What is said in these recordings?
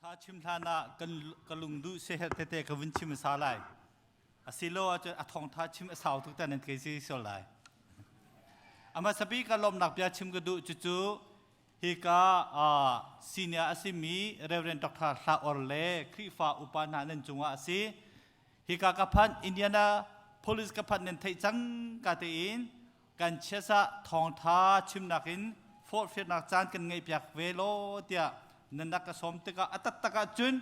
Thawngtha chim hlan ah kan ka lungduh siaherh tete ka vun chim hmasa lai. Asilo ahcun a thawngtha chim a sau tuk tan nan kei si sual lai. Amah sapi ka lawmnak bia chim ka duh cucu hika senior a simi Reverend Dr. Hla Or le Khrihfa upa hna nan cungah a si. Hika ka phanh Indiana Police ka phanh nan theih cang ka tein kan chiasa thawngtha chimnak in forhfialnak caan kan ngeihpiak ve law tiah nan rak ka sawm tikah a taktak ahcun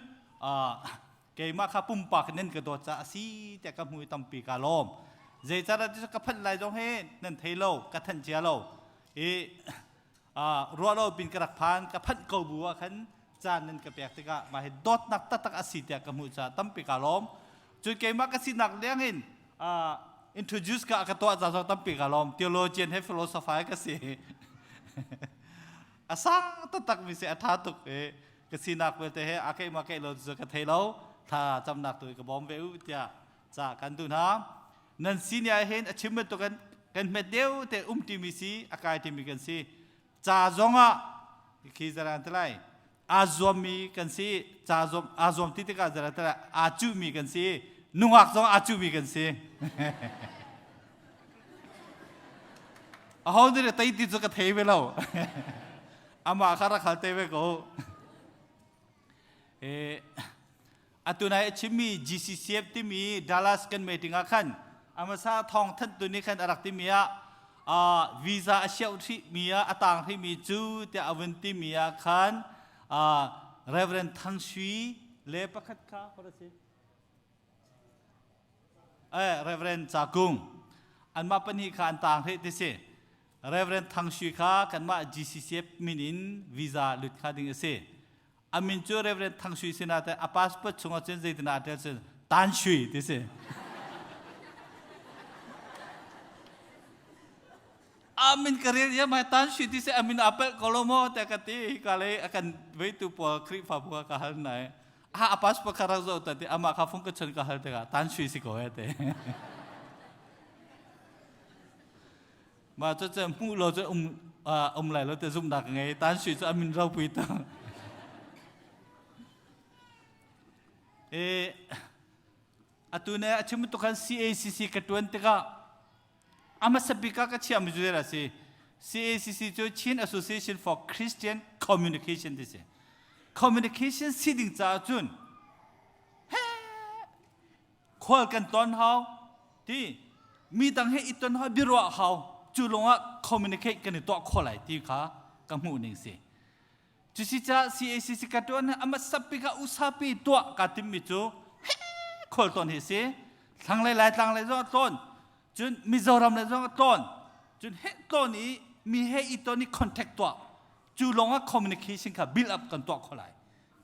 keimah kha pumpak nan ka dawt caah a si tiah ka hmu i tampi ka lawm. Zeicahdah ti ka phanh lai zong he nan thei lo, ka thanh cia lo. I ruah lo pin ka rak phan, ka phanh ko bu ah khan caan nan ka pek tikah mah hi dawtnak taktak a si tiah ka hmuh caah tampi ka lawm. Cun keimah ka sinak leng in introduce ka ka tuah ca zong tampi ka lawm. Theologian he philosopher ka si. A sang taktak mi si a tha tuk i ka sinak vialte he a keimah keih lo cu ka thei lo. Thla camnak tu ka bawm ve u tiah ca kan duh hna. Nan senior hin a chim bantuk kan kan hmet deuh te um timi si a kai timi kan si. Ca zong ah khi zaran te lai aa zuammi kan si ca zuam aa zuam ti tikah zaran te lai aa cuhmi kan si nungak zong aa cuhmi kan si. Aho nih tei ti cu ka thei ve lo. Amah kha rak hal te ve ko. E, atu nai a chimmi GCCF timi Dallas kan meeting ah khan amasa thawng thanhtu nih khan a rak timi ah visa a siauh mi ah a tang mi cu tiah a vun timi ah khan Reverend Thang Sui le pakhat kha hor si eh Reverend Cha Kung anmah pahnih kha an tang hrih ti si Reverend Thang Sui kha kanmah GCCF min in visa lut kha ding a si A min cu Reverend Thang Sui sinah te a passport chungah cun zeitinah a ṭial cun Tan Sui ti si. A min ka rel ya mai Tan Sui ti si a min a pelh ko lo maw te ka ti ka le a kan veitu pawl Khrihfabu ka hal nai. A a passport kha rak zoh ta ti amah kha fung ka chon ka hal tikah Tan Sui si ko he te. Mah cu cu hmuh lo cu um um lai lo te zumhnak ka ngei. Tan Sui cu a min ropui tuk. E atu ne a chim tuk khan CACC ka tuan tikah a hmasa bik ah ka chiahmi cu zeidah a si? CACC cu Chin Association for Christian Communication ti si. Communication si ding caah cun khual kan ton hau ti mi dang he i ton hau biaruah hau cu lawngah communicate kan i tuah khawh lai ti kha ka hmuh ning si cusi ca CACC ka tuan ama sapi ka usapi tuah ka timmi cu khual ton hi si thlanglei lai tlang lei zong a tlawn cun Mizoram lei zong a tlawn cun he tlawn i mi he i ton i contact tuah cu lawngah communication kha build up kan tuah khawh lai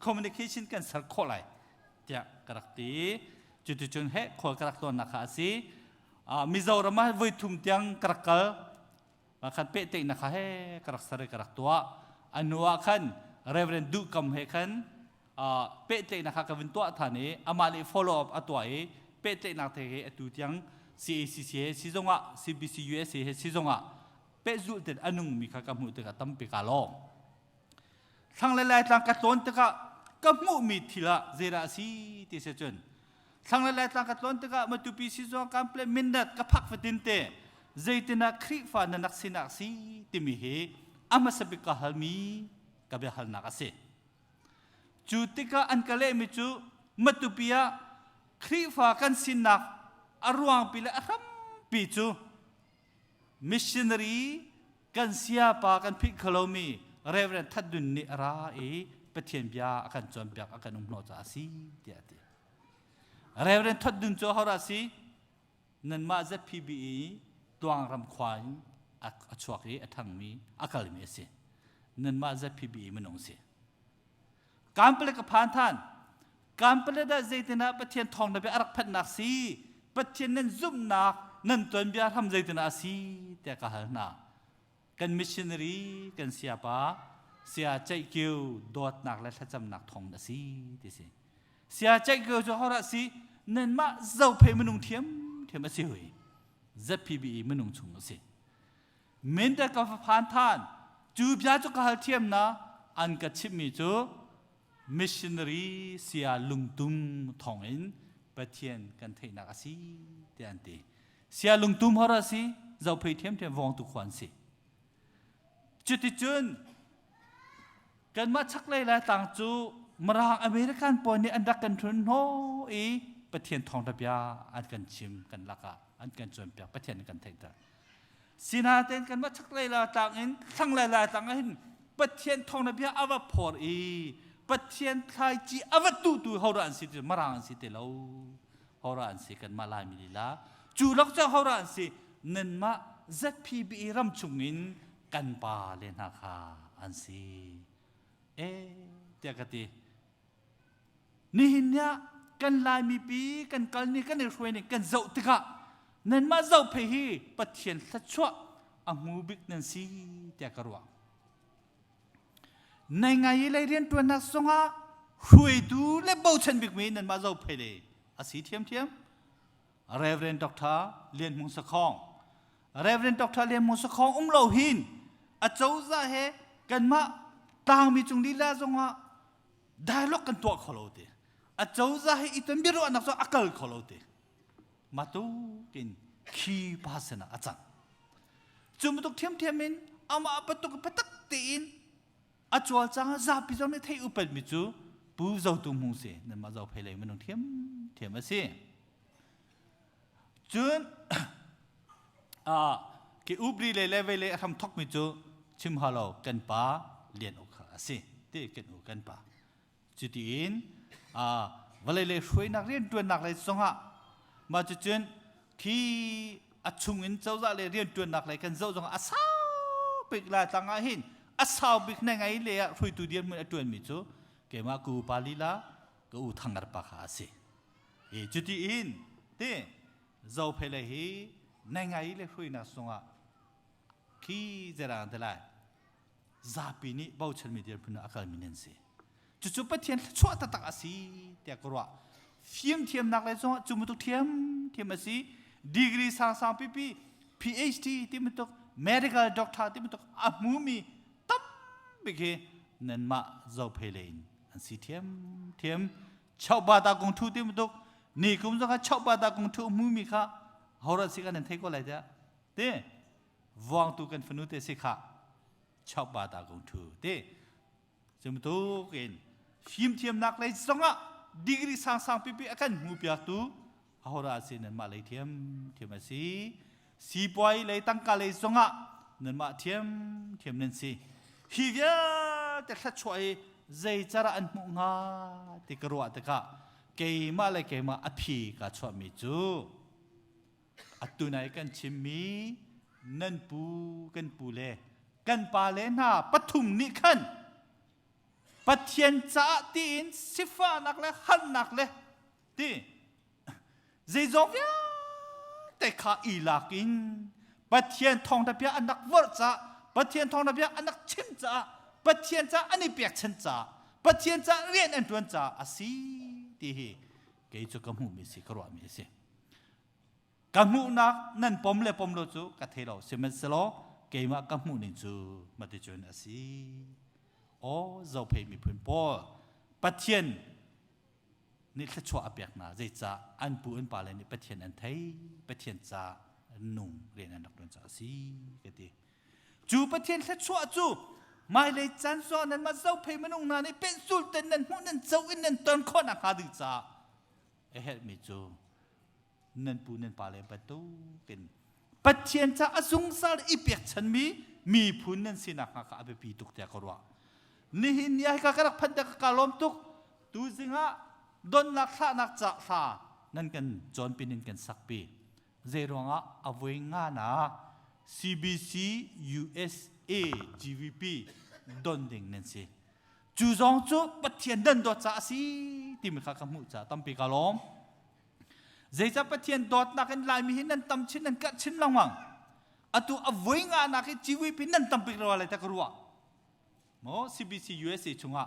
communication kan ser khawh lai tiah ka rak ti. Cuticun heh khual ka rak tlawnnak kha a si. Mizoram ah voi thum tiang ka rak kal. Khan pehtlaihnak kha he ka rak ser i ka rak tuah. A hnu ah khan Reverend Duh Kam he khan pehtlaihnak kha ka vun tuah than i amah nih follow up a tuah i pehtlaihnak te he atu tiang CACC he si zongah CBC USA he si zongah pehzulh ten a nungmi kha ka hmuh tikah tampi kaa lawm. Thlanglei Laitlang ka tlawn tikah ka hmuhmi thil ah zeidah a si ti si cun thlanglei Laitlang ka tlawn tikah Matupi sizung Kample Mindat ka phak fatin te zeitinah Khrihfa na nak sinak si timi hi a hmasa bik ka halmi ka biahalnak a si. Cu tikah an ka lehmi cu Matupi ah Khrihfa kan sinak a ruangpi le a hrampi cu Missionary kan siapa kan philh kho lomi Reverend That Dun nih a ra i Pathian bia a kan cawnpiak a kan um hnawh caah a si tiah a ti. Reverend That Dun cu hodah a si? Nanmah ZPB i Tuangram khua in a chuak i a ṭhangmi a kalmi a si. Nanmah ZPB i minung si. Kanpalet ka phan than. Kanpalet ah zeitinah Pathian thawng na bia a rak phanhnak si? Pathian nan zumhnak nan tuanbia hram zeitinah a si tiah ka hal hna. Kan missionary kan siapa sia ceih kio dawtnak le thlacamnak thawng a si ti si. Sia ceih kio cu hodah si? Nanmah zophei minung thiam thiam a si hui. ZPBE minung chung a si. Mindat ka va phan than. Cu bia cu ka hal thiam na an ka chimhmi cu. Missionary sia lungtum thawngin Pathian kan theihnak a si tiah an ti. Sia lungtum hor a si, zophei thiamthiam vawngtu khua an si. Cuticun kanmah chaklei Laitlang cu Mirang American pawl nih an rak kan hrun hnawh i Pathian thawngṭha bia an kan chim kan lakah an kan cawnpiak Pathian an kan theihter. Sinain kanmah chaklei Laitlang in thlanglei Laitlang ah hin Pathian thawngṭha bia a va phor i Pathian thlaici a va tuhtu hodah an si ti Mirang an si ti lo. Hodah an si kanmah Laimi lila. Cu lak cu hodah an si nanmah ZPB ram chungin kan pa le hna kha an si. E tiah ka ti. Nihin ni ah kan Laimi pi kan kal ni kan i hruai ni kan zoh tikah nanmah zoh phei hi Pathian thluachuah a hmu bik nan si tiah ka ruah. Nei ngai i lei rianṭuannak zongah hruaitu le bochan bikmi nanmah zoh phei le a si ṭhiamṭhiam. Reverend Dr. Lian Hmung Sakhong. Reverend Dr. Lian Hmung Sakhong um lo hin a cozah he kanmah tlangmi cung lila zongah dialogue kan tuah kho lo te. A cozah he iton biaruahnak zong a kal kho lo te. Matukin khi pa sinah a cang. Cu bantuk ṭhiamṭhiam in amah bantuk biatak tein a cawlcang ah zapi zong nih theih upatmi cu Pu Zotu Hmung si nanmah Zophei lei minung thiamthiam a si. Cun ke upri le le vei le a hram thokmi cu chim halo kan pa Lian Uk kha a si ti kan u kan pa. Cutiin vawlei lei hruainak rianṭuannak lei zongah mah cucun khi a chungin cozah le rianṭuannak lei kan zoh zongah a sau bik Laitlang ah hin a sau bik na ngei le ah hruaitu dirhmun a ṭuanmi cu keimah ka upa lila ka u Thangar pa kha a si. Hi cutiin ti Zophei lei hi na ngei le hruainak zongah khi zeirang te lai zapi nih bochanmi dirhmun ah a kalmi nan si. Cucu Pathian thluachuah taktak a si tiah ka ruah. Fimthiamnak le zongah cu bantuk thiamthiam a si. Degree sangsang pipi, PhD ti bantuk, medical doctor ti bantuk a hmumi tampi khi nanmah zophei lei in an si thiamthiam. Chauhbata kung thu ti bantuk, ni kum zong kha chauhbata kung thu hmumi kha horat si kan nan thei ko lai tiah. Ti vuangtu kan fanu te si kha chauhba ta kong thu te cumtuk in fimthiamnak lei zongah degree sangsang pipi a kan hmu piaktu ahora si nanmah lei thiam thiam a si sipuai lei tangka lei zongah nanmah thiam thiam nan si hi vialte thluachuah hi zei cara an hmuh hnga ti ka ruah tikah keimah le keimah a phi ka chuahmi cu Atu nai kan chimmi nan pu kan pu le kan pa le hna pathum nih khan Pathian caah tiin sifahnak le harnak le ti zeizong vialte kha i lak in Pathian thawngṭha bia an rak vorh caah Pathian thawngṭha bia an rak chim caah Pathian caah an i pekchanh caah Pathian caah rian an ṭuan caah a si ti hi kei cu ka hmuhmi si ka ruahmi a si. Ka hmuhnak nan pom le pom lo cu ka thei lo sihmanhsehlaw keimah ka hmuh ning cu maticun a si. Aw Zophei miphun pawl Pathian nih thluachuah a pek hna zeicah an pu an pale nih Pathian an thei Pathian ca nung rian an rak ṭuan caah a si ka ti. Cu Pathian thluachuah cu hmailei caan zong nanmah Zophei minung hna nih pehzul ten nan hmuh nan co in nan ton khawh nakhnga ding caah a herhmi cu nan pu nan pale bantukin Pathian ca a zungzal i pekchanmi miphun nan sinak hnga kha a biapi tuk tiah ka ruah. Nihin ni ah hika ka rak phanh ka ka lawm tuk. Tuzing ah donnak thlahnak ca hla nan kan cawnpi nan kan sakpi. Zei ruangah a voi nga na CBC USA GVP don ding nan si. Cu zong cu Pathian nan dawt caah a si timi kha ka hmuh caah tampi ka lawm. Zeicah Pathian dawtnak in Laimi hi nan tam chin nan karh chin lengmang. Atu a voi nga nak hi GVP nan tam bik rua lai ta ka ruah. Maw CBC USA chungah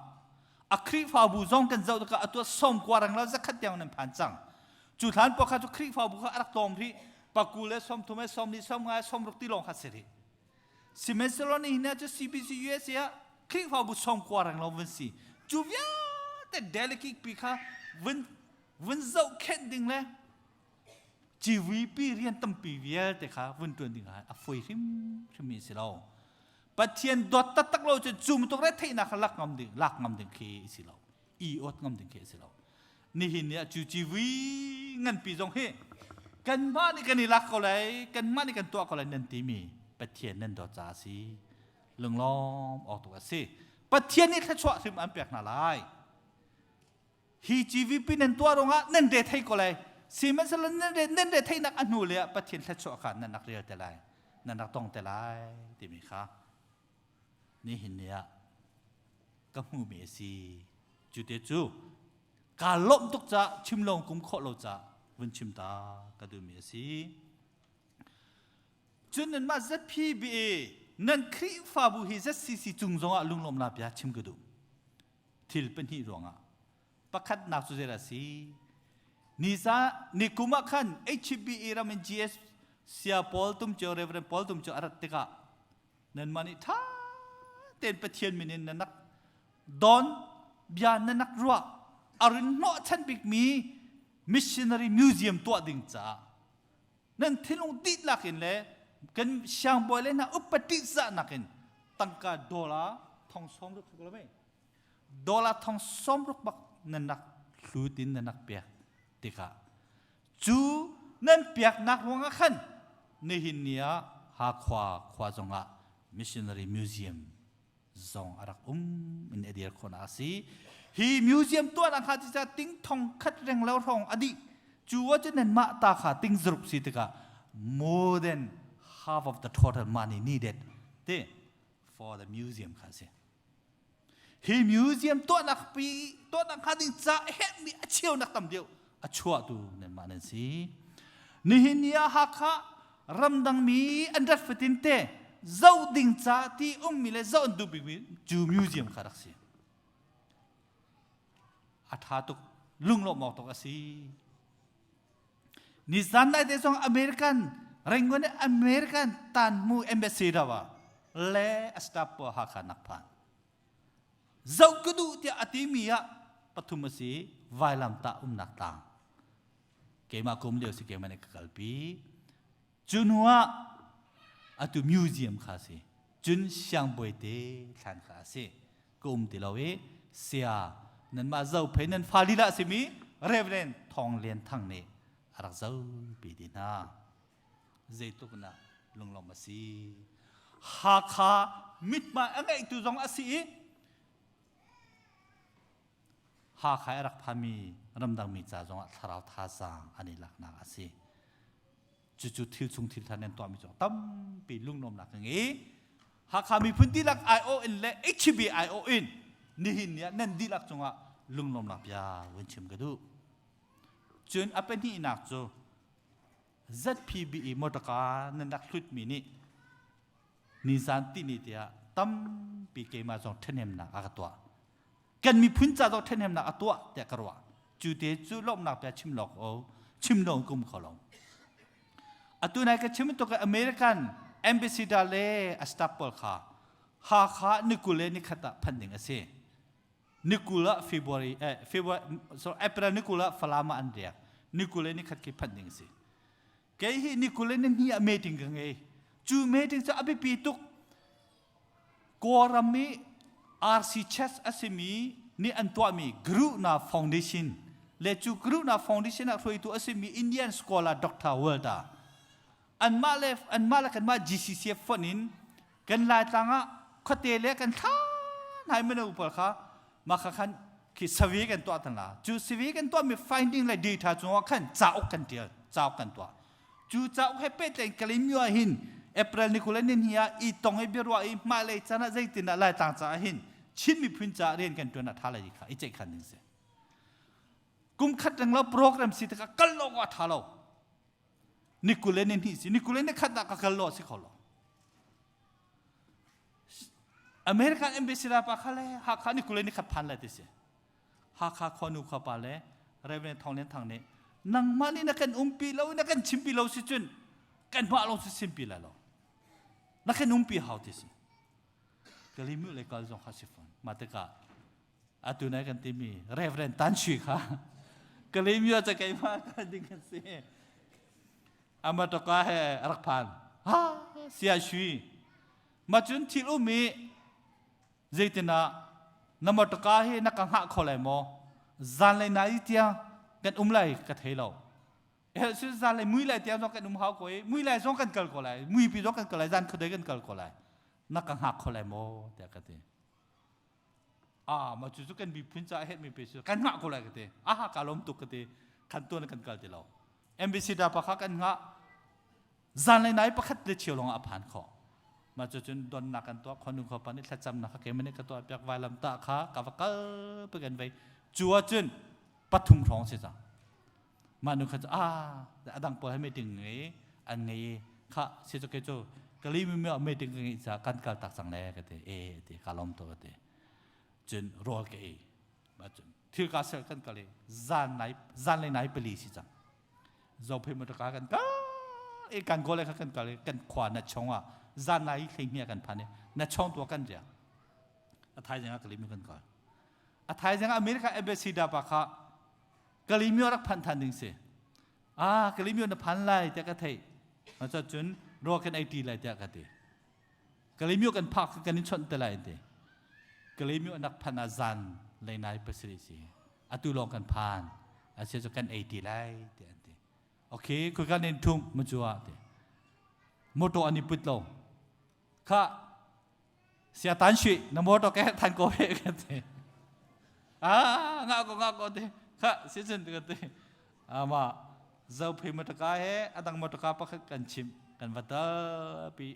a Khrihfabu zong kan zoh tikah atu som kua rang lo zakhat tiang nan phan cang. Cu hlan pawh kha cu Khrihfabu kha a rak tlawm rih. Paku le 30 le 40 50 60 ti lawng kha si rih. Sihmanhsehlaw nihin ah cu CBC USA ah Khrihfabu 90 reng lo van si. Cu vialte te delicate pi kha vun vun zohkhenh ding le GVP rian tampi vialte kha vun ṭuan ding ah a fawi hrimhrim mi si lo. Pathian dawt taktak lo cun cu bantuk retheihnak kha lak ngam ding lak ngam ding khi si lo. I awt ngam ding khi si lo. Nihin ni ah cu civui nganpi zong hi kanmah nih kan i lak ko lai, kanmah nih kan tuah ko lai nan timi Pathian nan dawt caah a si. Lunglawm awk tuk a si. Pathian nih thluachuah hrim an pek hna lai. Hi GVP nan tuah ruangah nan re thei ko lai. Sihmanhsehlaw nan re nan re theihnak a hnu le ah Pathian thluachuah kha nan rak rel te lai. Nan rak tong te lai timi kha nihin ni ah ka hmuhmi a si. Cu te cu kaa lawmh tuk caah chim lo kum khawh lo caah vun chim ta ka duhmi a si. Cun nanmah ZPBA nan Khrihfabu hi ZCC cung zongah lunglawmhnak bia chim ka duh. Thil pahnih ruangah. Pakhatnak cu zeidah a si? Nisa nikum ah khan HBE ram in GS Sia Paul Tum Cio Reverend Paul Tum Cio a rat tikah nanmah nih ṭha tein Pathian min in nan rak don bia nan rak ruah a rin hnawhchan bikmi missionary museum tuah ding caah nan thinlung dihlak in le kan siangbawi le hna upa ṭihzahnak in tangka dollar thong sawm ruk lo mei dollar thong sawm ruk bak nan rak hlut in nan rak pek tikah cu nan peknak ruangah khan nihin ni ah Hakhua khua zongah missionary museum zong a rak um in a dir khawhnak a si. Hi museum tuahnak kha ti ting thong khat reng lo hrawng a dih. Cu ah cun nanmah ta kha ting zaruk si tikah more than half of the total money needed te for the museum kha si. Hi museum tuahnak pi tuahnak hnga ding ca herhmi a cheunak tam deuh a chuahtu nanmah nan si. Nihin ni ah Hakha ramdangmi an rat fatin te zoh ding ca ti ummi le zoh an duh bikmi cu museum kha rak si. A ṭha tuk lunglawmh awk tuk a si. Nizan lai te zong American Rangoon American tanmu embassy rawa le a staff po Hakha nak phan. Zoh ka duh tiah a timi ah pathum a si vailamtah umnak tlang. Keimah kum lio si keimah nih ka kalpi. Cu hnu ah atu museum kha si. Cun siangbawi te thlan kha a si. Ka um ti lo i sia nanmah zophei nan fa lila a simi Reverend Thawng Lian Thang nih a rak zopi ti hna. Zeitluk na lunglawm a si. Hakha mithmai a ngeihtu zong a si i Hakha i a rak phami ramdangmi ca zongah thlarau thazaang an i laknak a si. Cucu thil chung thil thar nan tuahmi cu tampi lunglawmnak ka ngei. Hakha miphun dihlak aiawh in le HB aiawh in nihin ni ah nan dihlak cungah lunglawmnak bia vun chim ka duh. Cun a pahnihnak cu ZPBE motorka nan rak hlutmi nih nizan tihni tiah tampi keimah zong ṭhahnemnak a ka tuah. Kan miphun ca zong ṭhahnemnak a tuah tiah ka ruah. Cu te cu lawmhnak bia chim lawk o chim lo kum kho lo. Atu nai ka chim tuk American ambassador le a staff pawl kha Hakha ni 20 le ni khat ah phan ding a si. Ni 20 ah February eh February so April ni 20 ah Falam ah an riak. Ni 20 le ni khat khi phanh ding a si. Kei hi ni 20 le ni hnih ah meeting ka ngei. Cu meeting cu a biapi tuk. Kawlram i RC Church a simi nih an tuahmi Gruna Foundation le cu Gruna Foundation ah hruaitu a simi Indian scholar Dr. Walter anmah le anmah le kanmah GCCF fonh in kan Laitlang ah khuate le kan thla hna mino pawl kha mah kha khan khi survey kan tuah than la cu survey kan tuahmi finding le data cungah khan cauk kan tial cauk kan tuah cu cauk he pehtlaih Kalaymyo ah hin April ni 20 ni hi ah i tong i biaruah i hmailei caan ah zeitin dah Laitlang caah hin Chin miphun caah rian kan tuan ah tha lai kha i ceihkhan ding si kum khat reng lo program si tikah kal lo a tha lo ni 20 le ni hnih si ni 20 le ni khat ah ka kal lo si kho lo American ambassador pa kha le Hakha ni 20 le ni khat phan lai ti si Hakha khuanu khuapa le Reverend Thawng Lian Thang nih nangmah nih na kan umpi lo na kan chimpi lo si cun kan mah lo si simpi lai lo na kan umpi hau ti si Kalimu le kal zong kha si fawn mah tikah. Atu nai kan timi Reverend Tan Shui kha Kalaymyo ca keimah ka ding kan si. Amatoka he rak phan. Ha sia shui. Ma cun thil um i zeitinah na motorka hi na ka hngah kho lai maw? Zanlei nai tiang kan um lai ka thei lo. Eh zanlei mui lai tiang zong kan um hau ko i mui lai zong kan kal ko lai. Mui pi zong kan kal lai zan khuadei kan kal ko lai. Na ka hngak kho lai maw tiah ka ti. Ah ma cu cu kan miphun ca het mi pe su kan hngah ko lai ka ti. Aha ka lawm tuk ka ti. Khan tuan kan kal ti lo. Ambassador pa kha kan hngah zanlei nai pakhat le cheu lawng ah a phan khawh. Mah cu cun donnak kan tuah khonu khua pa nih thlacamnak kha keimah nih ka tuah piak vailam tah kha ka va kal pi kan vei. Cu ahcun pathum hrawng si cang. Mah nu kha cu ah a dang pawl he meeting ngei an ngei kha si cu ke cu kali mi mi meeting ka ngeih caah kan kal tak cang le ka ti e ti ka lawm tuk ka ti. Cun rawl ka ei. Mah cun thil ka sel kan kal i zan nai zanlei nai pali si cang. Zophei motor kan kal i kan gole kha kan kal i kan khua na chong ah zan nai hlei kan phan i na chong tua kan riak. A thaizing ah Kalimi kan kal. A thaizing ah America embassy da pa kha Kalimyo rak phan than ding si. Ah Kalimyo na phan lai tiah ka theih. Cun raw kan ei ti lai tiah ka ti. Kalaymyo kan phak kan in chawnh te lai ti. Kalaymyo nak phan ah zan lei nai pasarih si. Atu lawng kan phan. Asia cu kan ei ti lai ti an ti. Okay, khoi kan in thum mu cu ah ti. Motor an i put lo. Kha sia tan shui na motor ke than ko he ka ti. Ah, nga ko nga ko ti. Kha si cun ka ti. Ama zophei motorka he adang motorka pakhat kan chim kan va pi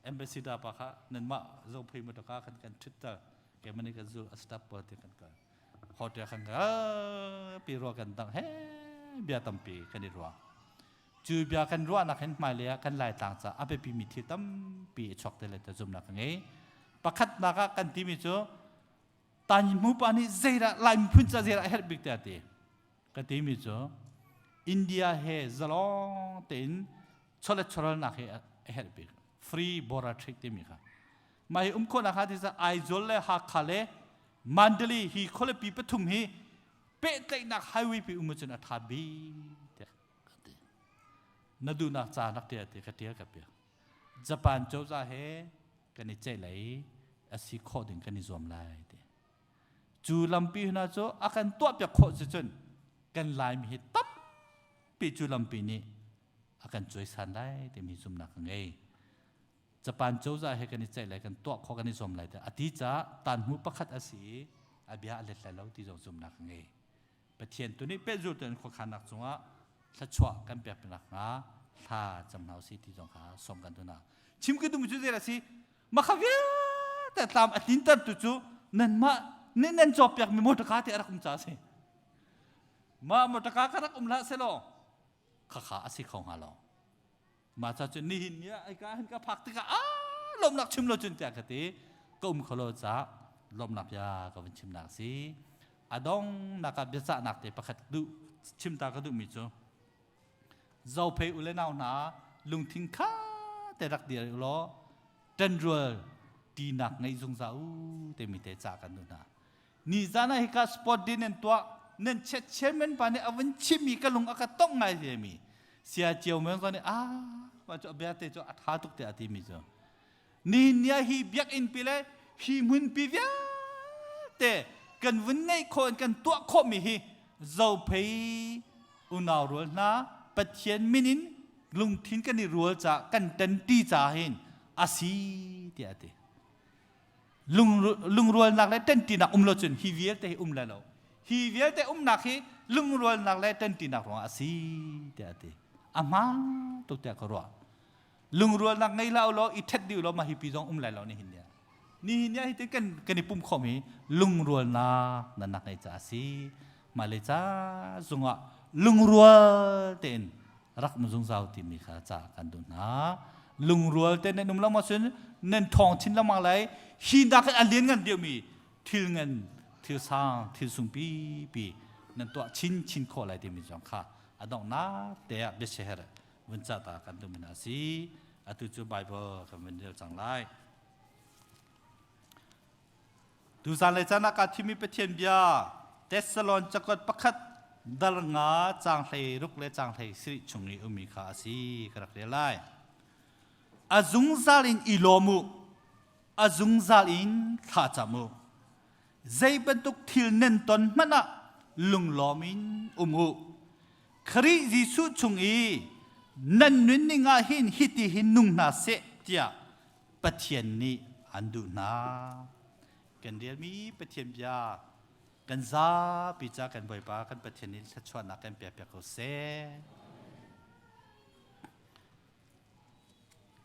ambassador pa kha nanmah zophei motorka khan kan ṭhutter kemani kan zul a stop pawl te kan kal hotel kan pi rua kan dang he bia tampi kan i ruah cu bia kan ruahnak hin hmailei ah kan laitlang ca a biapi mi thil tampi a chuak te le ta zumnak ka ngei pakhatnak ah kan timi cu Tanyi pa nih zeidah Lai miphun ca zeidah a herh bik tiah ti ka timi cu India he zalong tein chawlet chawralnak he a herh bik free border trade timi kha mah hi um khawhnak ha ti Aizawl le Hakha le Mandalay hi khualipi pathum hi pehtlaihnak highway pi um cun a tha bik tiah ka ti na duhnak ca nak tiah ti ka tial ka piak Japan cozah he kan i ceih lai a si khawh ding kan i zuam lai ti. Cu lampi hna cu a kan tuahpiak khawh si cun kan Laimi hi tampi cu lampi nih a kan cuaisan lai timi zumhnak ka ngei. Japan cozah he kan i ceih lai kan tuah khawh kan i zuam lai ti a ti caah tanhmu pakhat a si i a bia a let lai lo ti zong zumhnak ka ngei. Pathian tu nih pehzul tein khuakhannak cungah thluachuah kan pek nakhnga thla cam hna usih ti zong kha sawm kan duh hna. Chim ka duhmi cu zei a si? Mah kha vialte tlam a tlinter tu cu nanmah nih nan cawkpiakmi motorka te a rak um ca a si. Mah motorka kha rak um hlah selaw khakha a si kho hnga lo. Mah ca cu nihin ni ah ka hin ka phak tikah ah lawmnak chim lo cun tiah ka ti ka um kho lo caah lawmnak bia ka vun chimnak si a dongnak ah biacahnak te pakhat duh chimta ka duhmi cu zophei u le nau hna lungthin kha te rak dir u law ṭanrual tinak ngei zungzal u timi te ca kan duh hna Nizan ah hika sport din nan tuah nan chet chairman pa nih a vun chimmi ka lung a ka tongh ngai ve mi sia cio men zong nih ah mah cu bia te cu a tha tuk tiah a ti mi cu nihin ni ah hi biakinn pi le hi hmun pi vialte kan vun ngeih khawh in kan tuah khawh mi hi zophei unau rual hna Pathian min in lungthin kan i rual ca kan tanti ca hin a si tiah a ti Lungrualnak le ṭanṭinak um lo cun hi vialte hi um lai lo. Hi vialte umnak hi lungrualnak le ṭanṭinak ruangah a si tiah a ti. A hmaan tuk tiah ka ruah. Lungrualnak ngei hlah law i ṭhet dih law mah hi pi zong um lai lo nihin ni ah. Nihin ni ah hitin kan kan i pum khawm hi lungrualnak nan nak ngei caah a si. Mah le ca zungah lungrual tein rak um zungzal timi kha ca kan duh hna lungrual te nan um lengmang cun nan ṭhawng chin lengmang lai hi nak in a lian ngan deuhmi thil ngan thil sang thil sung pipi nan tuah chin chin khawh lai timi zong kha a donghnak te ah biasia vun ca ta kan duh mi si atu cu Bible kan vun rel cang lai. Tuzan le caan ah kaa thimmi Pathian bia Thessalon cakuat pakhat dal nga caang 16 le caang 17 chung i ummi kha a si ka rak rel lai. A zungzal in i lawm u, a zungzal in thla cam u. Zei bantuk thil nan ton hmanh ah lunglawm in um u. Khrih Jesuh chung i nan nunning ah hin hiti hin nung hna seh tiah Pathian nih an duh hna. Kan relmi Pathian bia kan zapi ca kan Bawipa kan Pathian nih thluachuahnak kan pek piak ko seh.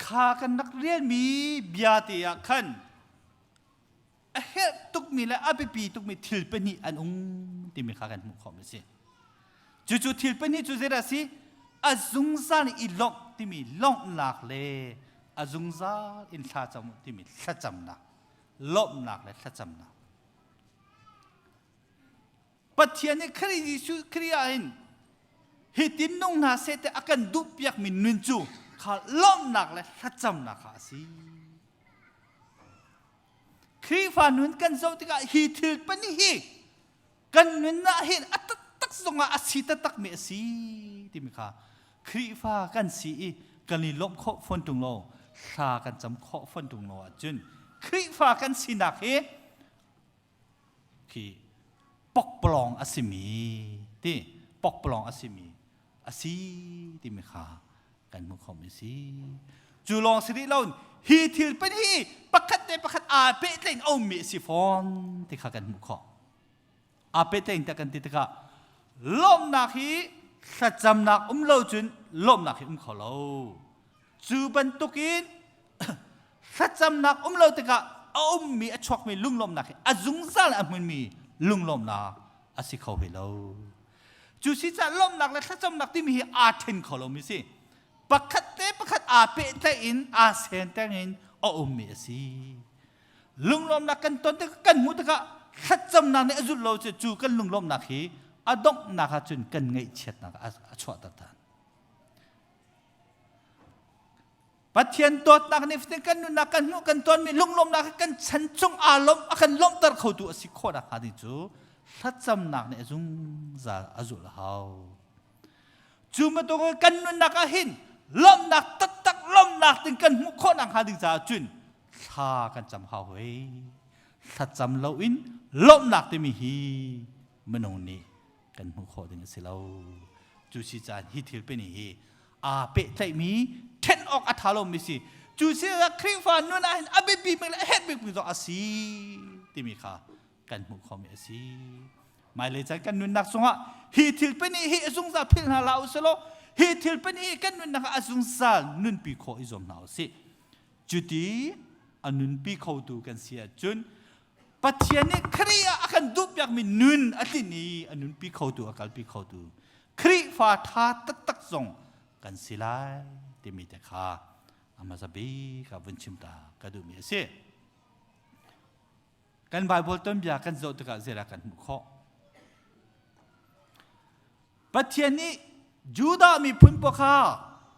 Kha kan rak relmi bia te ah khan a herh tukmi le a biapi tukmi thil pahnih an um timi kha kan hmuh khawhmi a si. Cucu thil pahnih cu zeidah a si? A zungzal i lawmh timi lawmhnak le a zungzal in thlacam timi thlacamnak. Lawmhnak le thlacamnak. Pathian nih Khrih Jesuh Khrih ah hin hitin nung hna seh ti a kan duhpiakmi nun cu kha lawmhnak le thlacamnak kha a si. Khrihfa nun kan zoh tikah hi thil pahnih hi kan nun ah hin a taktak zongah a si taktakmi a si timi kha Khrihfa kan si i kan i lawmh khawh fawn ṭung lo thla kan cam khawh fawn ṭung lo ahcun Khrihfa kan sinak hi khi pokpalawng a simi ti pokpalawng a simi a si timi kha kan hmuh khomi a si. Cu lawng si rih lo hi thil pan hi pakhat le pakhat aa pehtlaih in a ummi a si fawn ti kha kan hmuh khawh. Aa pehtlaih in kan ti tikah lawmhnak hi thlacamnak um lo cun lawmhnak hi um kho lo. Cu bantukin thlacamnak um lo tikah a ummi a chuakmi lunglawmhnak hi a zungzal a hmunmi lunglawmhnak a si kho ve lo. Cu si caah lawmhnak le thlacamnak timi hi aa ṭhen kho lomi si. Pakhat le pakhat aa pehtlaih in aa senteng in a ummi a si. Lunglawmhnak kan ton tikah kan hmuh tikah thlacamnak nih a zulh lo cu cu kan lunglawmhnak hi a donghnak ah cun kan ngaihchiatnak a chuahter ṭhan. Pathian dawtnak nih fatin kan nunnak kan hmuh kan tonmi lunglawmhnak hi kan chan chung aa lawmh a kan lawmhter khotu a si khawh nakhnga ding cu thlacamnak nih a zungzal a zulh a hau. Cu bantuk kan nunnak ah hin lawmhnak taktak lawmhnak ding kan hmuh khawh nakhnga ding caah cun thla kan cam hau hoi. Thlacam loin lawmhnak timi hi minung nih kan hmuh khawh ding a si lo. Cu si caan hi thil peni hi aa pehtlaihmi ṭhen awk a ṭha lomi si. Cu si ah Khrihfa nun ah hin a biapi bik le a herh bikmi zong a si timi kha kan hmuh khawhmi a si. Hmailei caan kan nunnak chungah hi thil pahnih hi a zungzal philh hna hlah u sih law hi thil pahnih hi kan nunnak ah a zungzal nunpi khawh i zuam hna u sih. Cuti a nunpi khotu kan si ahcun Pathian nih Khrih ah a kan duhpiakmi nun a tlinh i a nunpi khotu a kalpi khotu Khrihfa ṭha taktak zong kan si lai timi te kha a hmasa bik ah vun chim ta ka duhmi a si. Kan Baibal tuanbia kan zoh tikah zeidah kan hmuh khawh? Pathian nih Judah miphun pawl kha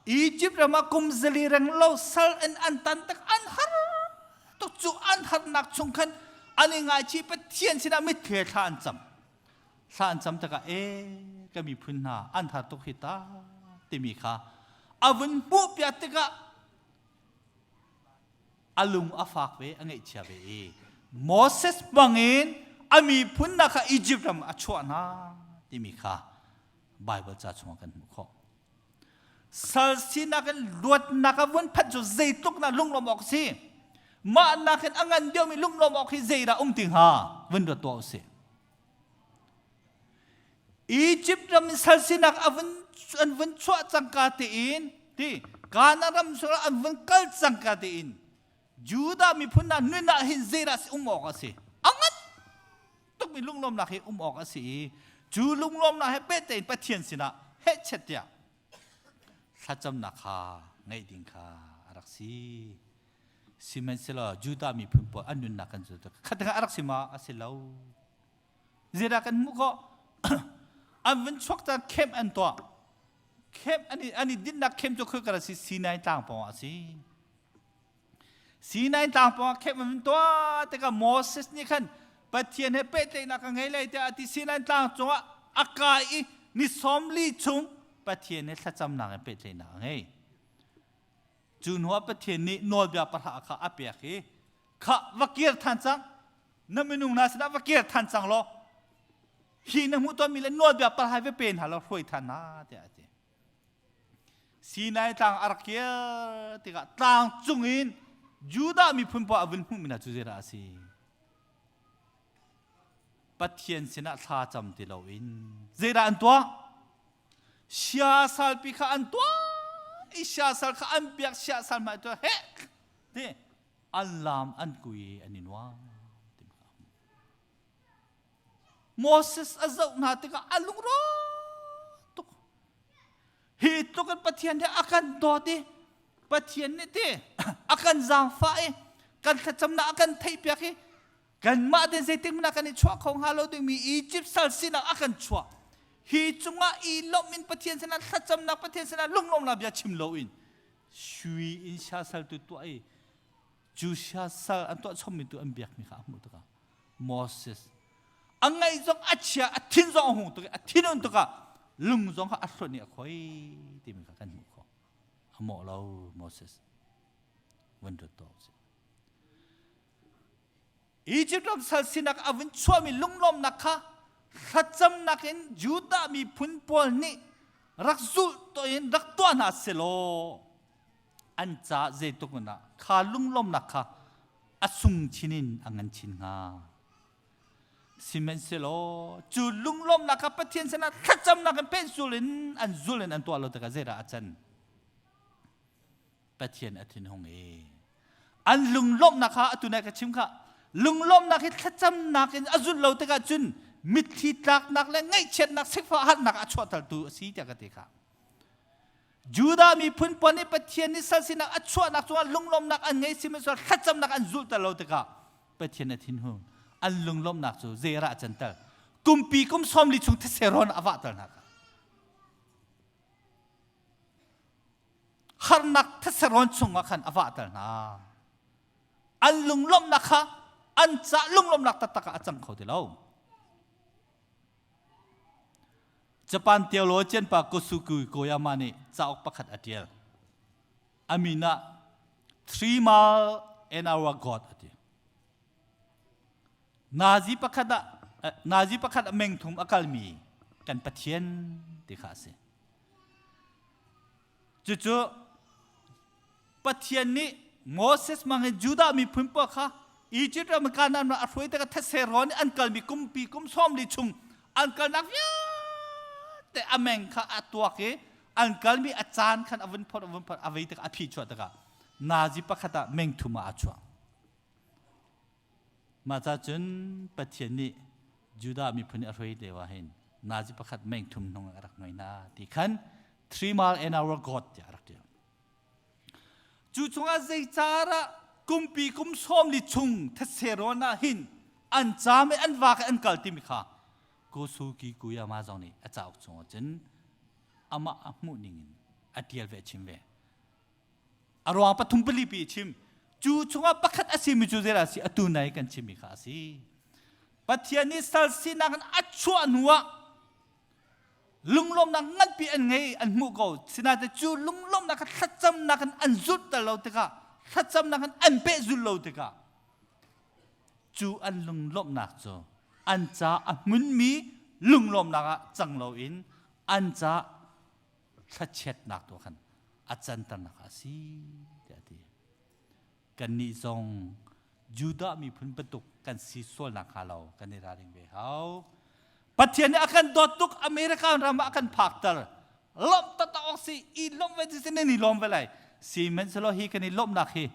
Egypt ram ah kum zali reng lo sal in an tan tak an har tuk cu an harnak chung khan an i ngaichih Pathian sinah mitthli thla an cam thla an cam tikah e ka miphun hna an har tuk hi ta timi kha a vun hmuh piak tikah a lung a fak ve a ngaihchia ve i Moses bangin a miphun hna kha Egypt ram a chuah hna timi kha Bible ca chungah kan hmuh khawh. Sal sinak in luatnak a vun phanh cu zeitluk na lunglawm awk si. Mah nakin a ngan deuhmi lunglawm awk hi zeidah um ti hnga vun ruat tuah usih. Egypt ram in sal sinak a vun an vun chuah cangka tein ti Kanaan ram sungah an vun kal cangka tein Judah miphun hna nun ah hin zeidah si um awk a si a ngan tukmi lunglawmnak hi um awk a si i cu lunglawmnak he pehtlain Pathian sinah hehchet tiah thlacamnak kha ngeih ding kha a rak si. Sihmanhsehlaw Judah miphun pawl an nunnak kan cu khat a rak si ma a si lo. Zeidah kan hmuh khawh? an vun chuak caan camp an tuah. Camp an i, an i dinhnak camp cu khoi a si Sinai tlang pawng ah a si. Sinai tlang pawng ah camp an vun tuah tikah Moses nih khan Pathian he pehtlaihnak ka ngei lai tiah a ti. Sinai tlang cungah a kai i ni 40 chung Pathian he thlacamnak in pehtlaihnak a ngei. Cu hnuah Pathian nih nawlbia pahra kha a pek i kha va kir than cang na minung hna sinah va kir than cang law hi na hmuh tawnmi le nawlbia pahra va pe hna law hruai than hna tiah a ti. Sinai tlang a rak kir tikah tlang cungin Judah miphun paoh a vun hmuhmi hna cu zeidah a si? Pathian sinah thla cam ti loin zeidah an tuah? Siasalpi kha an tuah i siasal kha an biak siasal hmai tuah heh ti an lam an kui an i nuam. Moses a zoh hna tikah a lungrawh tuk. Hi tluk in Pathian nih a kan dawt i Pathian nih ti a kan zaangfah i kan thlacamnak a kan theihpiak i kanmah ten zeitik hmanh ah kan i chuah kho hnga lo dingmi Egypt sal sinak a kan chuah. Hi cungah i lawmh in Pathian sinah thlacamnak Pathian sinah lunglawmnak bia chim loin sui in siasal tu tuah i cu siasal an tuah chommi tu an biakmi kha a hmuh tikah Moses a ngaih zong a chia a thin zong a hung tuk i a thin un tukah lung zong kha a hlonh i a khoi timi kha kan hmuh khawh a mawh lo Moses vun ruat to si Egypt ram sal sinak a vun chuahmi lunglawmnak kha thlacamnak in Judah miphun pawl nih rak zulh to in rak tuah hna selaw an ca zeitluk in ah kha lunglawmnak kha a sung chin in a ngan chin hnga. Sihmanhsehlaw cu lunglawmnak kha Pathian sinah thlacamnak in pehzul in an zul in an tuah lo tikah zeidah a can? Pathian a thinhung i an lunglawmhnak kha atu nai ka chim kha lunglawmhnak hi thlacamnak in a zulh lo tikah cun mitthli tlaknak le ngaihchiatnak sifah harnak a chuahtertu a si tiah ka ti kha. Judah miphun pawl nih Pathian nih sal sinak a chuahnak cungah lunglawmhnak an ngei sihmanhsehlaw thlacamnak an zulh ter lo tikah Pathian a thinhung. An lunglawmhnak cu zeirah a canter. Kumpi kum 40 chung these rawn a vahter hna kha. Harnak these rawn chungah khan a vahter hna. An lunglawmhnak kha an ca lunglawmhnak taktak ah a cang kho ti lo. Japan theologian pa Kosuke Koyama nih cauk pakhat a ṭial. A min ah Three Mile an Hour God a ti. Nazi pakhat ah Nazi pakhat ah meng thum a kalmi kan Pathian ti kha a si. Cucu Pathian nih Moses mang in Judah miphun pawl kha Egypt ram Kanaan ram a hruai tikah thetse rawn in an kalmi kumpi kum 40 chung an kalnak vialte a meng kha a tuak i an kalmi a caan khan a vun phorh a vun phorh a vei tikah a phi chuah tikah nazi pakhat ah meng thum ah a chuah. Mah ca cun Pathian nih Judah miphun nih a hruai lio ah hin nazi pakhat meng thum hnung a rak hnuai hna ti khan three mile an hour God tiah a rak ṭial. Cu chungah zeicarah kumpi kum 40 chung thetse rawn ah hin an caam i an vak i an kal timi kha Kosuki Kuyama zong nih a cauk chungah cun amah a hmuh ning in a ṭial ve a chim ve. A ruang pathum pali pi a chim. Cu chungah pakhat a simi cu zeidah a si? Atu nai kan chimmi kha a si. Pathian nih sal sinak in a chuah hnuah lunglawmnak nganpi an ngei an hmuh ko sinain cu lunglawmnak kha thlacamnak in an zulh ter lo tikah thlacamnak in an pehzul lo tikah cu an lunglawmhnak cu an ca a hmunmi lunglawmnak ah cang loin an ca thlachiatnak tu khan a canternak a si tiah a ti. Kannih zong Judah miphun bantuk kan si sual nakhnga lo kan i ralring ve hau. Pathian nih a kan dawt tuk America ram ah a kan phakter. Lawmh taktak awk si i lawmh ve si nan i lawm ve lai. Sihmanhsehlaw hi kan i lawmhnak hi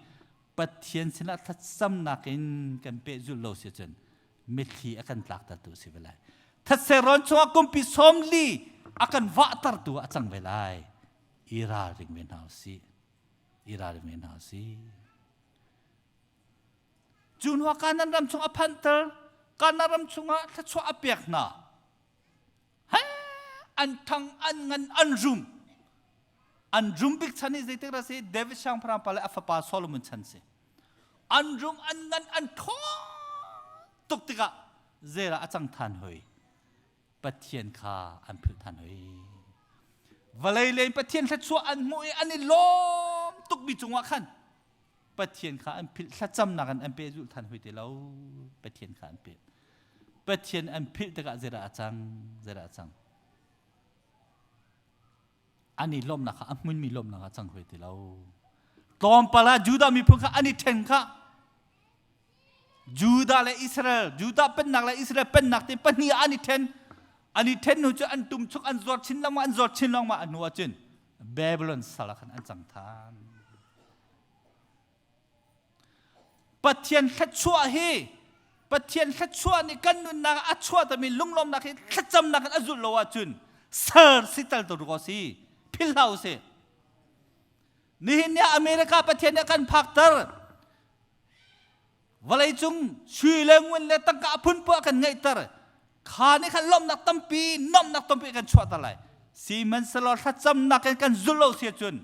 Pathian sinah thlacamnak in kan pehzulh lo si cun mitthli a kan tlaktertu a si ve lai. Thetse rawn chungah kumpi 40 a kan vahtertu ah a cang ve lai. I ralring ve hna usih. I ralring ve hna usih. Cu hnuah Kanaan ram chung a phanhter. Kanaan ram chungah thluachuah a pek hna. He an thang, an ngan, an rum. An rum bik chan hi zeitik dah si? David siangpahrang pa le a fapa Solomon chan si. An rum, an ngan, an ṭhawng tuk tikah. Zeidah a cang than hoi? Pathian kha an philh than hoi. Vawlei len Pathian thluachuah an hmuh i an i lawm tukmi cungah khan Pathian kha an philh thlacamnak in an pehzulh than hoi ti lo. Pathian kha an philh. Pathian an philh tikah zeidah a cang? Zeidah a cang? An i lawmhnak kha a hmunmi lawmhnak ah cang hoi ti lo. Tlawmpal ah Judah miphun kha an i ṭhen kha Judah le Israel, Judah pennak le Israel pennak te pahnih ah an i ṭhen. An i ṭhen hnu cu an tumchuk an zuar chin lengmang, an zuar chin lengmang a hnu ah cun Babylon sal ah khan an cang than. Pathian thluachuah hi Pathian thluachuah nih kan nunnak ah a chuahtami lunglawmnak hi thlacamnak in a zulh lo ahcun sal si tal tu ko si philh hlah usih. Nihin ni ah America Pathian nih a kan phakter. Vawleicung sui le ngun le tangka a phunphun a kan ngeihter. Kha nih khan lawmhnak tampi, nuamhnak tampi a kan chuahter lai. Sihmanhsehlaw thlacamnak in kan zulh lo si ahcun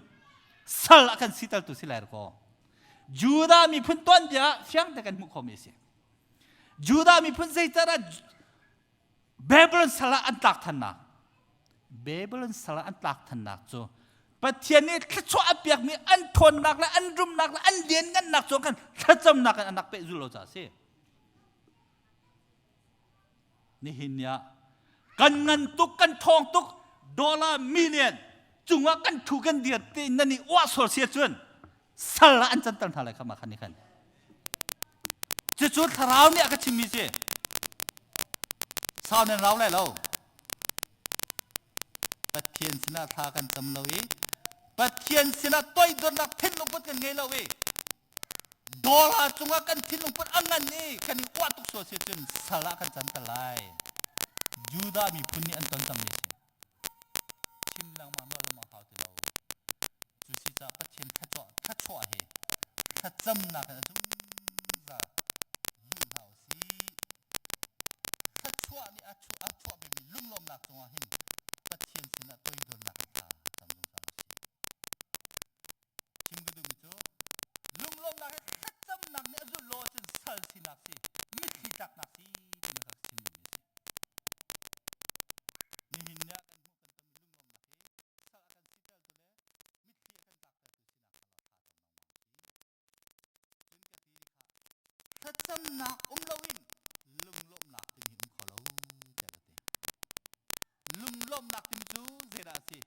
sal a kan sitertu si lai kaw. Judah miphun tuanbia fiang te kan hmuh khomi a si. Judah miphun zeicadah Babylon sal ah an tlak thannak Babylon sal ah an tlak thannak cu Pathian nih thluachuah a pekmi an thawnnak le an rumnak le an lianngannak cu kan thlacamnak in an rak pehzul lo caah a si. Nihin ni ah kan ngan tuk kan thawng tuk dollar million cungah kan thu kan dir te nan i uah sual sia cun sal ah an canter hna lai kha mah khan ni khan Cucu thlarau nih a ka chimmi si. Sau nan rau lai lo. Pathian sinah thla kan cam lo i Pathian sinah toidornak thinlung put kan ngei lo i dollar cungah kan thinlung put a ngan i kan i uah tuk sual si cun sal ah kan can te lai. Judah miphun nih an ton cangmi si. Chim lengmang nawl lengmang hau ti lo. Cu si caah Pathian thluachuah thluachuah hi thlacamnak in a zungzal zul hna u sih. Thluachuah nih a chuah a chuahpimi lunglawmnak cungah hin Pathian sinah toidornak in thla cam zungzal u sih. Chim ka duhmi cu lunglawmnak hi thlacamnak nih a zulh lo ahcun sal sinak si, mitthli tlaknak si timi kha ka chim duhmi a si. Nihin ni ah kan hmuh kan tonmi lunglawmnak hi sal a kan sitertu le mitthli a kan tlaktertu sinak kha lo thla cam lengmang u sih. Cun ka ti kha thlacamnak um loin lunglawmhnak timi um kho lo tiah ka ti. Lunglawmhnak timi cu zeidah a si?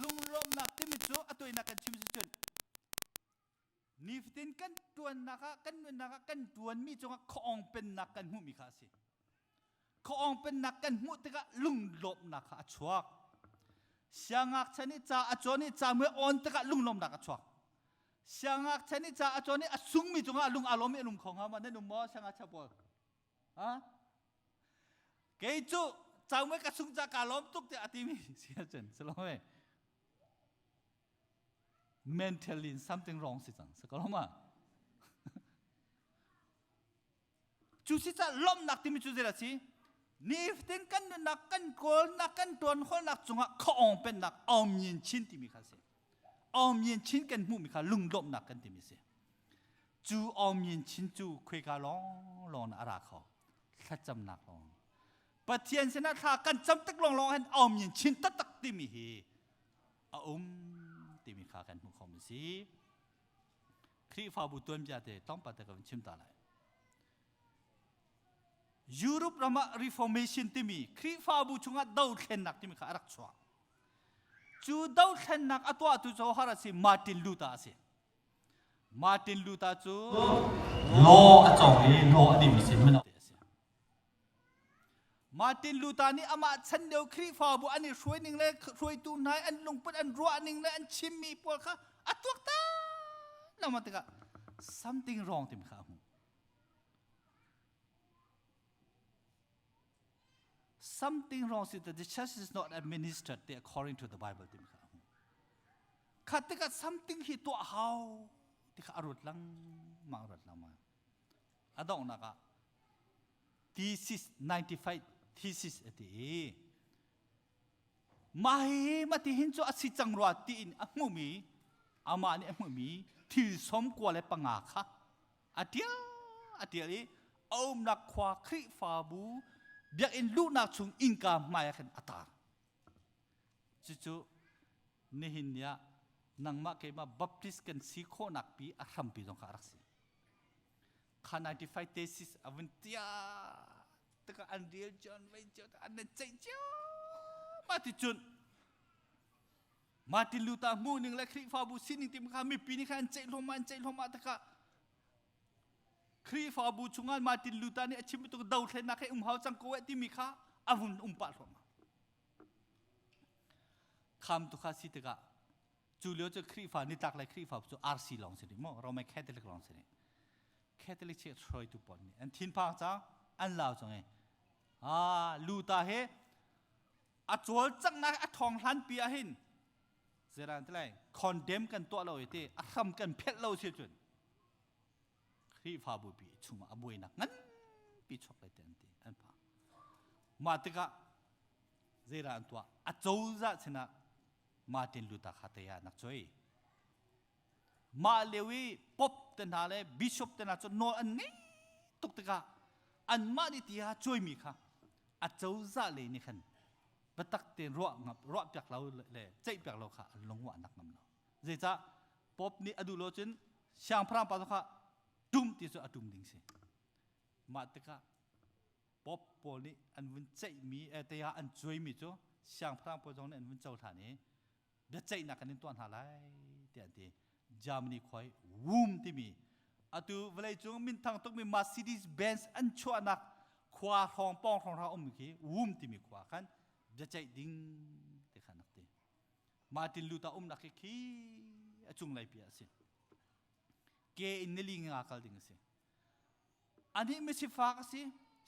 Lunglawmhnak timi cu a tuainak kan chim si cun nifatin kan ṭuannak ah kan nunnak ah kan ṭuanmi cungah khuaawng pennak kan hmuhmi kha a si. Khuaawng pennak kan hmuh tikah lunglawmhnak kha a chuak. Siangngakchia nih ca a cawn i ca mui awn tikah lunglawmhnak a chuak. Siangngakchia nih ca a cawn i a sungmi cungah lung aa lawm i a lung kho hnga ma? Nan um maw siangngakchia pawl? Ha? Kei cu ca mui ka sung ca kaa lawm tuk tiah a timi si ahcun si lo mei? Mentally something wrong si cang. Si ko lo ma? Cu si caah lawmhnak timi cu zeidah a si? Nifatin kan nunnak, kan kawlnak, kan ṭuanhawlnak cungah khuaawng pennak aumyin chin timi kha a si. Aumyin chin kan hmuhmi kha lunglawmhnak kan timi a si. Cu aumyin chin cu khuaika lawnglawng a ra kho. Thlacamnak lawng. Pathian sinah thla kan cam tik lawnglawng hin aumyin chin taktak timi hi a um timi kha kan hmuh khomi si. Khrihfabu tuanbia te tlawmpal te ka vun chim ta lai. Europe ram ah Reformation timi Khrihfabu chungah dothlennak timi kha a rak chuak. Cu dothlennak a tuahtu cu har a si Martin Luther a si. Martin Luther cu law a cawng i law a dimi si mino te a si. Martin Luther nih amah chan lio Khrihfabu an i hruai ning le hruaitu hna an lungput an ruah ning le an chimmi pawl kha a tuaktan lengmang tikah something wrong timi kha a hmuh. Something wrong si the church is not administered according to the Bible timi kha a hmuh. Kha tikah something hi tuah hau ti kha a ruat lengmang ruat lengmang. A donghnak ah thesis 95 thesis a ti i mah hi mati hin cu a si cang rua tiin a hmuhmi amah nih a hmuhmi thil 95 kha a tial a tial i A umnak khua Khrihfabu biakinn luhnak chung innka hmai ah khan a tar. Cucu nihin ni ah nangmah keimah Baptist kan si khawhnak pi a hrampi zong kha a rak si. Kha 95 thesis a vun tia tikah an rel cio an vei cio an nan ceih cio ma ti cun Martin Luther hmuh ning le Khrihfabu sining ti kha mipi nih khan an ceih hluahmah an ceih hluahmah tikah Khrihfabu chungah Martin Luther nih a chim bantuk dothlennak he um hau cang ko eh timi kha a vun um pah hluahmah. Kham tu kha si tikah cu lio cu Khrihfa nitlak le Khrihfa cu RC lawng si rih maw Roman Catholic lawng si rih. Catholic Church hruaitu pawl nih an thinphang cang an lau cang i ah Luther he a cawlcanghnak a ṭhawng hlanpi ah hin zeiran ti lai condemn kan tuah lo i ti a hram kan phelh lo si cun Khrihfabu pi chungah a buainak nganpi chuak lai te an ti an phang mah tikah zeidah an tuah a cozah sinah Martin Luther kha te ah nak choi Mah lio i pop te hna le bishop te hna cu nawl an ngei tuk tikah anmah nih ti a cuaimi kha a cozah lei nih khan biatak tein ruah ngam ruah piak lo le ceih piak lo kha an lungwahnak ngam lo. Zeicah pop nih a duh lo cun siangpahrang pa kha tum ti cu a tum ding si. Mah tikah pop pawl nih an vun ceihmi eh te ah an cuaimi cu siangpahrang pawl zong nih an vun cohlan i biaceihnak kan in tuah hna lai tiah an ti. Germany khua i Wum timi atu vawleicung minthang tukmi Mercedes Benz an chuahnak khua hrawng pawng hrawng hrawng ummi khi Wum timi khua khan biaceih ding ti khan rak ti. Martin Luther umnak khi khi a cunglei pi ah a si. Ke in nili nga kal ding a si. Anih misifak a si,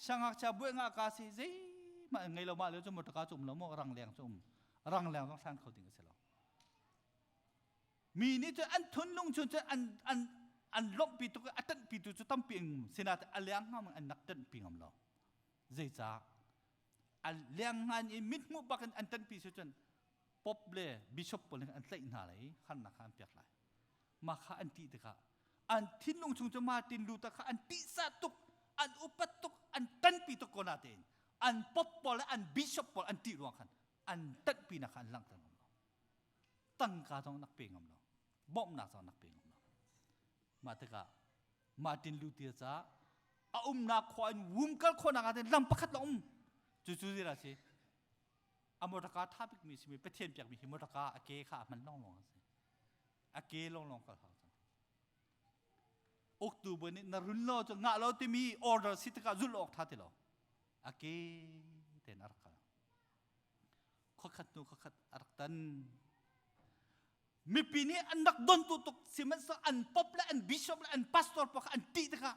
siangngakchia buai ngah ka si, zeihmah ngei lo mah lio cu motorka cu um lo maw rangleng cu um. Rangleng zong hlan kho ding a si lo. Mi nih cun an thunlung chung cun an an an lawmhpi tuk a ṭanhpi tu cu tampi an um. Sinain a leng ngam an nak ṭanhpi ngam lo. Zeicah? A leng ngan i mithmuh bak in an ṭanhpi si cun pop le bishop pawl nih an tlaih hna lai i harnak kha an pek lai. Mah kha an ṭih tikah an thinlung chung cu Martin Luther kha an ṭihsah tuk, an upat tuk, an ṭanpi tuk ko natein an pop pawl le an bishop pawl an ṭih ruang khan an ṭanhpinak kha an langhter ngam lo. Tangka zong nak pe ngam lo. Bawmhnak zong nak pe ngam lo. Mah tikah Martin Luther caah a umnak khua in wum kal khawhnak ah lam pakhat la um. Cucu zira si a motorka tha bikmi simi Pathian piakmi hi motorka a ke kha a hman lawnglawng a si. A ke lawnglawng kal hau cang. Uktu bawi nih na run lo cu ngah lo timi order si tikah zulh awk tha ti lo. A ke tein a rak kal. Khuakhat hnu khuakhat a rak tan. Mipi nih an rak don tu tuk sihmanhsehlaw an pop le an bishop le an pastor pawl kha an ṭih tikah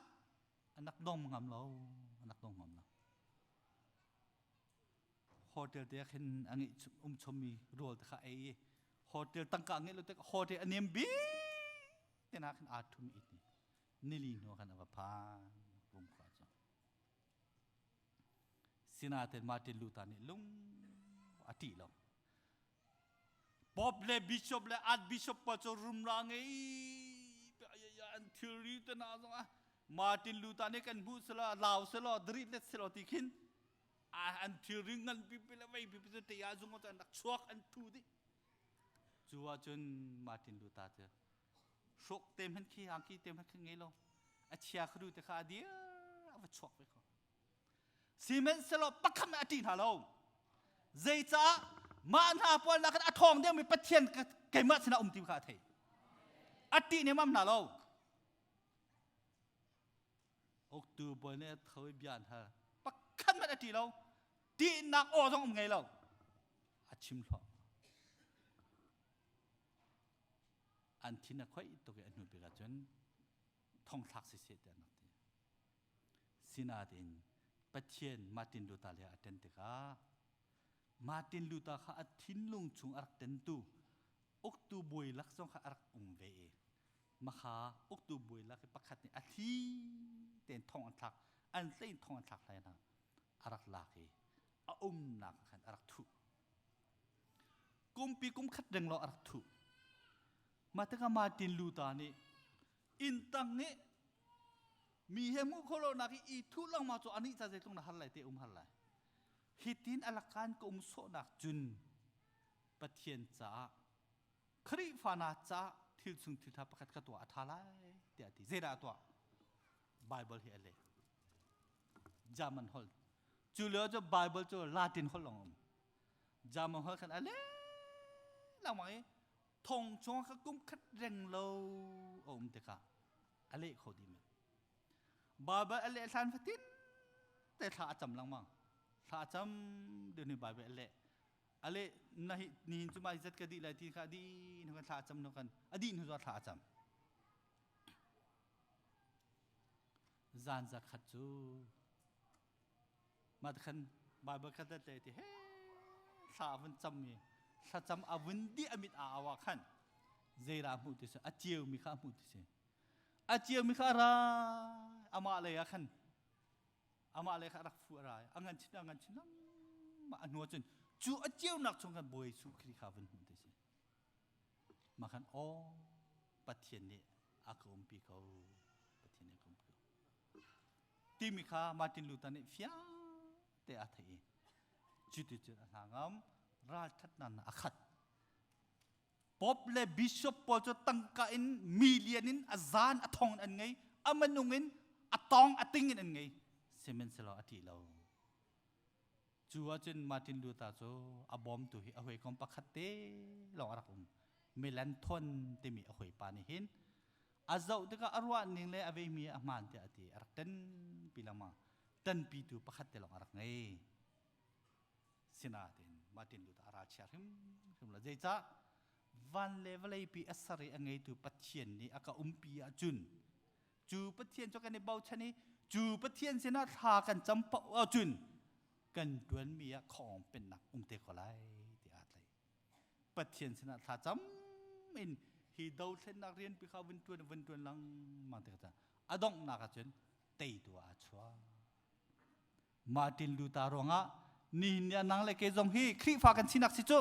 an rak dong ngam lo. An rak dong ngam lo. Hotel te khin a ngeih um chommi rawl te kha ei i hotel tangka ngeih lo tik hotel a niam bik te na khin aa thum i nili hnu khan a va phan rum khua cu sinaten Martin Luther nih lung a ṭih lo Pope le bishop le archbishop pa cu rumra ngei an thilri te na zong ah Martin Luther nih kan hmuh selaw lau selaw drit let selaw ti khin an thilri ngan pipi le vei pipi cu te ah zung an rak chuak an thu dih cu ahcun Martin Luther cu hruk te hmanh khi angki te hmanh khi ngei lo a chia khru te kha a dir a va chuak ve ko Sihmanhsehlaw pakhat a ṭih hna lo. Zeicah mah hna pawl nakin a ṭhawng deuhmi Pathian keimah sinah um ti kha a thei. A ṭih nemam hna lo. Uktu bawi nih a tho i bia an hal. Pakhat hmanh a ṭih lo. Ṭihnak aw zong um ngei lo. A chim hloh. An thin a khoih tuk i a hnu bik ahcun thongthlak siseh tiah an rak ti. Sinain Pathian Martin Luther le a ṭen tikah Martin Luther kha a thinlung chung a rak tentu uktu bawi lak zong kha a rak um ve i makha uktu bawi lak i pakhat nih a thli tein thong an thlak an hlei thong an thlak hlai hna a rak lak i a umnak ah khan a rak thuh kumpi kum khat reng lo a rak thuh mah tikah Martin Luther nih inn tang nih. Mi he hmuh khawh lonak i i thuh lengmang cu anih ca zeitluk na har lai te um har lai. Hitin alakan ka um sawhnak cun Pathian caah Khrihfa na caah thil chung thil tha pakhat ka tuah a tha lai tiah a ti. Zeidah a tuah? Bible hi a leh. German holh. Cu lio cu Bible cu Latin holh lawng um. German holh khan a leh lengmang i thong chung kha kum khat reng lo a um tikah a leh kho dih men. Bible a leh hlan fatin te thla a cam lengmang. Thla a cam deuh ni Bible a leh. A leh na hi nihin cu mai zat ka dih lai ti kha a dih hnu kan thla a cam hnu kan a dih hnu thla a cam. Zan zakhat cu mah khan Bible kha tet le ti he thla a vun cam mi thlacam a vun dih a mit a au ah khan zeira hmuh ti si a ceu mi kha a hmuh ti si a ceu mi kha a ra amah lei ah khan amah lei kha a rak fu a ra a ngan chin a ngan chin lengmang a hnu ah cun cu a ceunak chung khan Bawi Jesuh Khrih kha vun hmuh ti si mah khan aw Pathian nih a ka umpi ko Pathian nih a ka umpi ko timi kha Martin Luther nih fiang te a theih i cuticun a hna ngam ralṭhatnak a khat Pope le bishop pawl cu tangka in million in a zan a thong in an ngei a manung in a tong a ting in an ngei sihmanhsehlaw a ṭih lo Cu ahcun Martin Luther cu a bawmtu hi a hawikom pakhat te lawng a rak um. Melanchthon timi a hawipa nih hin a zoh tikah a ruah ning le a veimi a hmaan tiah a ti. A rak ṭanpi lengmang. Ṭanpitu pakhat te lawng a rak ngei. Sinain Martin Luther a ralchia hrimhrim lo. Zeicah? Van le vawleipi a ser i a ngeitu Pathian nih a ka umpi ahcun cu Pathian cu kan i bochan i cu Pathian sinah thla kan cam paoh ahcun kan ṭuanmi ah khawng pennak um te ko lai ti aa tlaih. Pathian sinah thla cam in hi dothlennak rianpi kha vun ṭuan vun ṭuan lengmang te kha a donghnak ahcun teitu ah aa chuah. Martin Luther ruangah nihin ni ah nang le kei zong hi Khrihfa kan sinak si cu.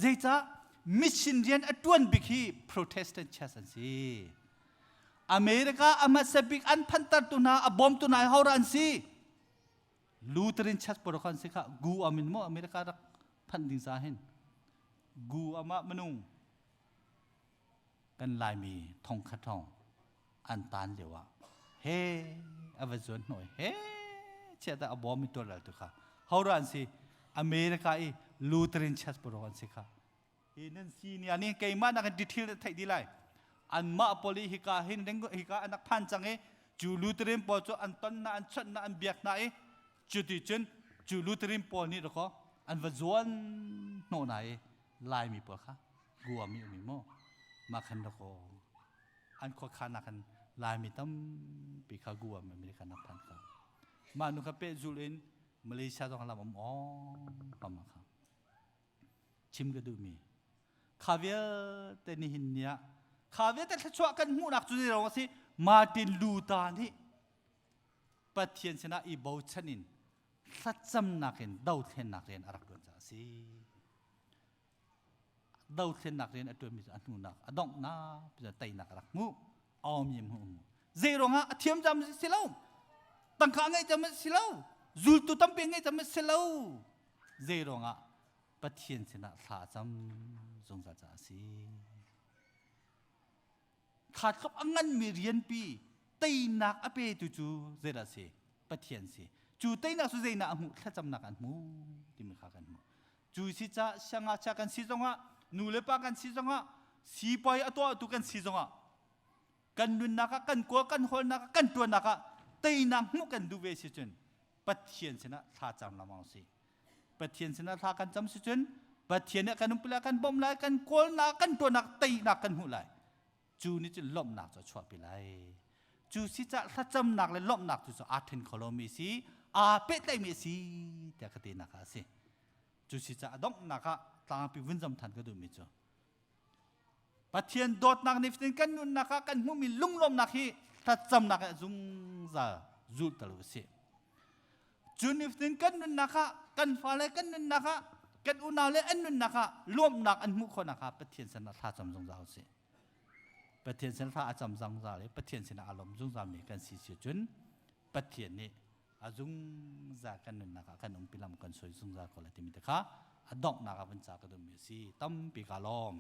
Zeicah mission rian a ṭuan bik hi Protestant Church an si. America a hmasa bik an phantertu hna a bawmtu hna ho an si. Lutheran Church pawl an si kha gu amin mo America rak phanh ding za hin gu ama manung kan Laimi thongkhat hrawng an tan lio ah he a va zuan hnawh he chiah dah a bawm i tuar tu kha hora an si America i Lutheran Church puro an si kha hi nan si ni ani keimah nak in detail theih di lai anmah pawl i hika hin hika anak phan cang i cu Lutheran pawl cu an ton na an chawnh na an biak na i cuti cun cu Lutheran pawl nih rako an va zuan hnawh na i Laimi pawl kha Guami umi mu mah khan dakaw an khuakhan ah khan Laimi tampi kha Guam America nak phan kha mah nu kha pehzul in Malaysia zong lam um ong pam kha chim ka duhmi kha vialte nihin ni ah kha vialte thluachuah kan hmuhnak cu zei a si Martin Luther nih Pathian sinah i bochan in thlacamnak in dothlennak rian a rak ṭuan caah a si. Dothlennak rian a ṭuanmi cu a hnunak a donghnak teinak a rak hmuh. Aumi hmuh hmu. Zei ruangah a thiam cam si lo. Tangka a ngeih cam si lo. Zultu tampi a ngeih cam si lo. Zei ruangah Pathian sinah thla a cam zungzal caah a si. Kha tluk a nganmi rianpi teinak a petu cu zeidah si? Pathian si. Cu teinak cu zeinak a hmuh? Thlacamnak an hmu timi kha kan hmuh. Cu si ca siangngakchia kan si zongah, nu le pa kan si zongah, sipawi a tuahtu kan si zongah, kan nunnak ah, kan kawl kan hawlnak ah, kan tuannak ah teinak hmuh kan duh ve si cun Pathian sinah thla cam lengmang si. Pathian sinah thla kan cam si cun Pathian nih kan umpi lai, kan bawmh lai, kan kawlnak, kan tuahnak, teinak kan hmuh lai. Cu nih cun lawmhnak cu a chuahpi lai. Cu si cah thlacamnak le lawmhnak cu cu aa ṭhen kho lomi si, aa pehtlaihmi a si tiah ka tinak ah a si. Cu si cah a donghnak ah tlangpi vun zam than ka duhmi cu Pathian dawtnak nih fatin kan nunnak ah kan hmuhmi lunglawmhnak hi thlacamnak ah zungzal zulh tal u sih. Cu nifatin kan nunnak ah kan fale kan nunnak ah kan unau le an nunnak ah lawmhnak an hmuh khawhnak ah Pathian sinah thlacam zungzal u sih. Pathian sin thla a cam zungzal i Pathian sinah a lawm zungzalmi kan si si cun Pathian nih a zungzal kan nunnak ah kan umpi lam kan soi zungzal ko lai timi te kha a donghnak ah vun ca ka duhmi a si. Tampi ka lawm.